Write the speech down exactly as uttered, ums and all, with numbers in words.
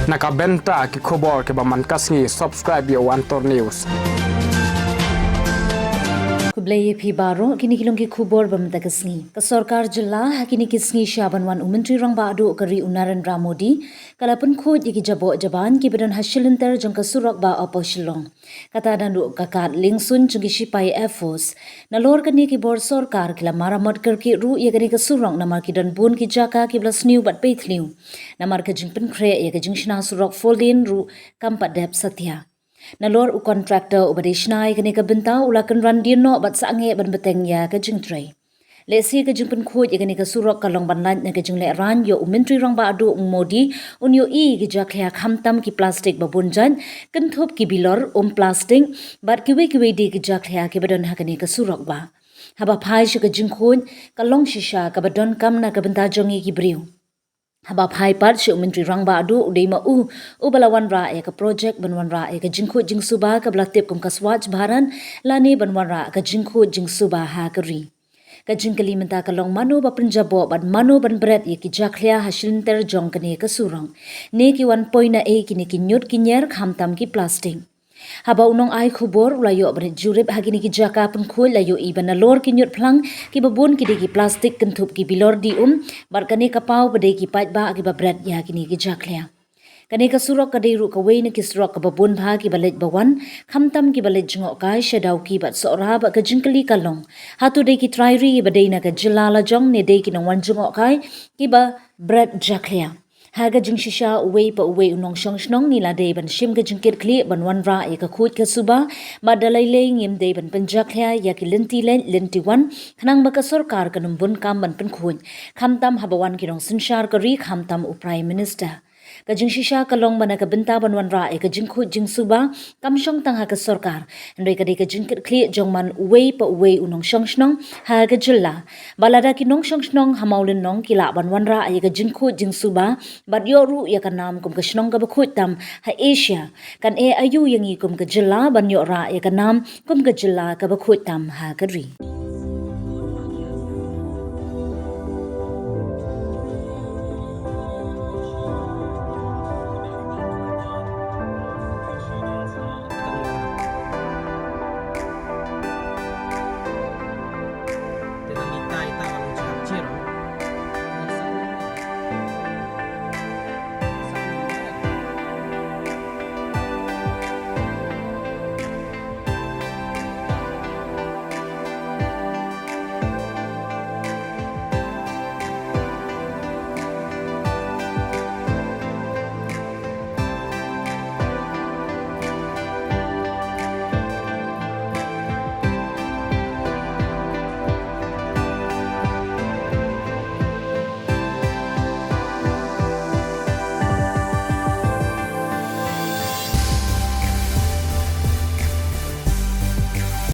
Na ka bynta ki khubor kiba man ka sngi, subscribe ïa u Antor News. Khublei ïa phi baroh, kine ki long ki khubor ba mynta ka sngi. Ka sorkar jylla ha kine ki sngi sha ban wan u Myntri Rangbah Duh ka ri u Narendra Modi ka la pynkhuid ïa ki jaboh jaban kiba don ha shilynter jong ka surok ba hapoh Shillong. Kata naduh ka kad liengsuiñ jong ki shipai Air Force. Nalor kane ki bor sorkar ki la maramot kyrkieh ruh ïa kane ka surok namar ki don bun ki jaka kiba la sniew bad pei thliew namar ka jingpynkhreh ïa ka jingshna surok four lane ruh kam pat dep satia. Nalor u contractor uba dei shna ïa kane ka bynta u la kynran dien noh bad sangeh ban bteng ïa ka jingtrei. Lehse ka jingpynkhuid ïa kane ka surok ka long ban lait na ka jinglehrain ïa u Myntri Rangbah Duh u Modi un ïohi ki jakhlia khamtam ki plastik ba bun jait, kynthup ki bilor, um plastik bad kiwei kiwei de ki jakhlia kiba don ha kane ka surok ba. Haba phai sha ka jingkhuid, ka long shisha kaba donkam na ka bynta jong ngi ki briew. Haba phai pat sha u Myntri Rangbah Duh, u dei ma u uba la wanrah ïa ka projek ban wanrah ïa ka jingkhuid jingsuba kaba la tip kum ka Swachh Bharat lane ban wanrah ka jingkhuid jingsuba ha ka ri. Ka jingkylli mynta ka long mano ba pynjaboh bad mano ban bret ïa ki jakhlia ha shilynter jong kane ka surok. Ne ki wan poi na ei kine ki ñiut ki ñier khamtam ki plastik. Haba u nongai khubor u la ïoh ban jurip ha kine ki jaka pynkhuid la ïohi ba nalor ki ñiut phlang kiba bun ki dei ki plastik kynthup ki bilor di um bad kane ka paw ba dei ki paidbah kiba bret ïa kine ki jakhlia. Kane ka surok ka dei ruh kawei na ki surok kaba bun bha kiba leit ba wan, khamtam kiba leit jngohkai sha Dawki bad Sohra bad ka jingkylli ka long, hato dei ki trai ri ba dei na ka jylla lajong ne dei ki nongwan jngohkai kiba bret jakhlia. Ha ka jingshisha uwei pa uwei u nongshong shnong ngi la dei ban shim ka jingkitkhlieh ban wanrah ïa ka khuid ka suba, bad da lei lei ngim dei ban pynjakhlia ïa ki lynti leit lynti wan, khnang ba ka sorkar kan ym bun kam ban pynkhuid, khamtam haba wan ki nongsynshar ka ri khamtam u Prime Minister. Ka jingshisha ka long ba na ka bynta ban wanrah ïa ka jingkhuid jingsuba kam shong tang ha ka sorkar, hynrei ka dei ka jingkitkhlieh jong man uwei pa uwei u nongshong shnong ha ka jylla. Ba lada ki nongshong shnong ha Mawlynnong ki lah ban wanrah ïa ka jingkhuid jingsuba bad ïoh ruh ïa ka nam kum ka shnong kaba khuid tam ha Asia, kan eh aïu ïa ngi kum ka jylla ban ïoh rah ïa ka nam kum ka jylla kaba khuid tam ha ka ri.